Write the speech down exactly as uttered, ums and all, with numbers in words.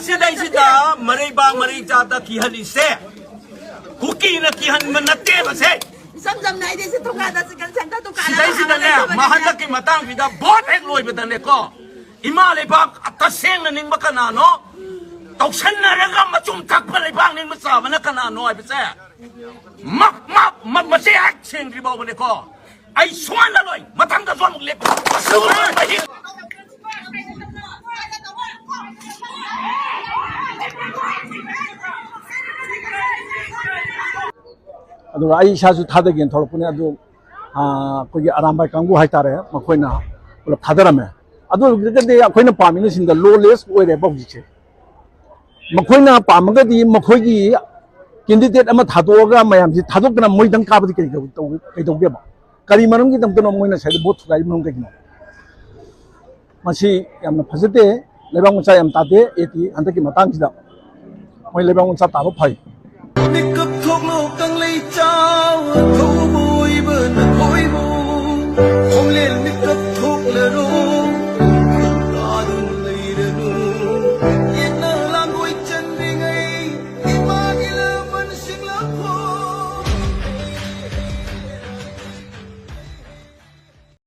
ꯁꯤꯗꯩꯁꯤꯗ ꯃꯔꯩꯕꯥꯛ ꯃꯔꯩ ꯆꯥꯗ ꯀꯤꯍꯜꯂꯤꯁꯦ ꯀꯨꯀꯤꯅ ꯀꯤꯍꯟꯕ ꯅꯠꯇꯦꯕꯁꯦ꯫ ꯏꯆꯝ ꯆꯝꯅ ꯑꯩꯗꯤ ꯁꯤ ꯊꯣꯡꯒꯥꯟꯗ ꯆꯤꯀꯟ ꯁꯦꯟꯇꯔ ꯗꯨꯀꯥꯟ ꯑꯃ ꯁꯤꯗꯩꯁꯤꯗꯅꯦ, ꯍꯥꯡꯉꯒ ꯃꯥ ꯂꯩꯕꯅꯤꯅꯦ꯫ ꯍꯟꯗꯛꯀꯤ ꯃꯇꯥꯡꯁꯤꯗ ꯚꯣꯠ ꯍꯦꯛ ꯂꯣꯏꯕꯗꯅꯦꯀꯣ, ꯏꯃꯥ ꯂꯩꯕꯥꯛ ꯇꯁꯦꯡꯅ ꯅꯤꯡꯕ ꯀꯅꯥꯅꯣ, ꯇꯧꯁꯟꯅꯔꯒ ꯃꯆꯨꯝ ꯊꯛꯄ ꯂꯩꯕꯥꯛ ꯅꯤꯡꯕ ꯆꯥꯕꯅ ꯀꯅꯥꯅꯣ ꯍꯥꯏꯕꯁꯦ ꯃꯛ ꯃꯛ ꯃꯛ ꯃꯁꯦ ꯍꯦꯛ ꯁꯦꯡꯗ꯭ꯔꯤ ꯐꯥꯎꯕꯅꯦꯀꯣ꯫ ꯑꯩ ꯁꯨꯡꯍꯜꯂꯔꯣꯏ꯫ ꯃꯊꯪꯗꯁꯨ ꯑꯃꯨꯛ ꯂꯦꯞꯄ꯫ ꯑꯗꯨꯒ ꯑꯩ ꯏꯁꯥꯁꯨ ꯊꯥꯗꯒꯦꯅ ꯊꯣꯛꯂꯛꯄꯅꯦ꯫ ꯑꯗꯨ, ꯑꯥ, ꯑꯩꯈꯣꯏꯒꯤ ꯑꯔꯥꯝꯕꯥꯏ ꯀꯥꯡꯕꯨ ꯍꯥꯏꯇꯥꯔꯦ, ꯃꯈꯣꯏꯅ ꯄꯨꯂꯞ ꯊꯥꯗꯔꯝꯃꯦ꯫ ꯑꯗꯨ ꯑꯣꯏꯔꯒꯗꯤ ꯑꯩꯈꯣꯏꯅ ꯄꯥꯝꯃꯤꯅ ꯁꯤꯗ ꯂꯣꯂꯦꯁ ꯑꯣꯏꯔꯦꯕ ꯍꯧꯖꯤꯛꯁꯦ꯫ ꯃꯈꯣꯏꯅ ꯄꯥꯝꯃꯒꯗꯤ ꯃꯈꯣꯏꯒꯤ ꯀꯦꯟꯗꯤꯗꯦꯠ ꯑꯃ ꯊꯥꯗꯣꯛꯑꯒ ꯃꯌꯥꯝꯁꯤ ꯊꯥꯗꯣꯛꯇꯅ ꯃꯣꯏꯗꯪ ꯀꯥꯕꯗꯤ ꯀꯔꯤ ꯇꯧ-, ꯀꯩꯗꯧꯒꯦꯕ? ꯀꯔꯤ ꯃꯔꯝꯒꯤꯗꯃꯛꯇꯅꯣ ꯃꯣꯏꯅ ꯁ꯭ꯋꯥꯏꯗ ꯚꯣꯠ ꯊꯨꯒꯥꯏꯔꯤꯕ ꯃꯔꯝ ꯀꯩꯒꯤꯅꯣ? ꯃꯁꯤ ꯌꯥꯝꯅ ꯐꯖꯗꯦ꯫ ꯂꯩꯕꯥꯛ ꯃꯆꯥ ꯌꯥꯝ ꯇꯥꯗꯦ꯫ ꯑꯦꯇꯤ ꯍꯟꯗꯛꯀꯤ ꯃꯇꯥꯡꯁꯤꯗ ꯃꯣꯏ ꯂꯩꯕꯥꯛ ꯃꯆꯥ ꯇꯥꯕ ꯐꯩ꯫ ꯃꯤꯀꯞ ꯊꯣꯛꯂꯣ ꯀꯪꯂꯩ ꯆꯥꯎ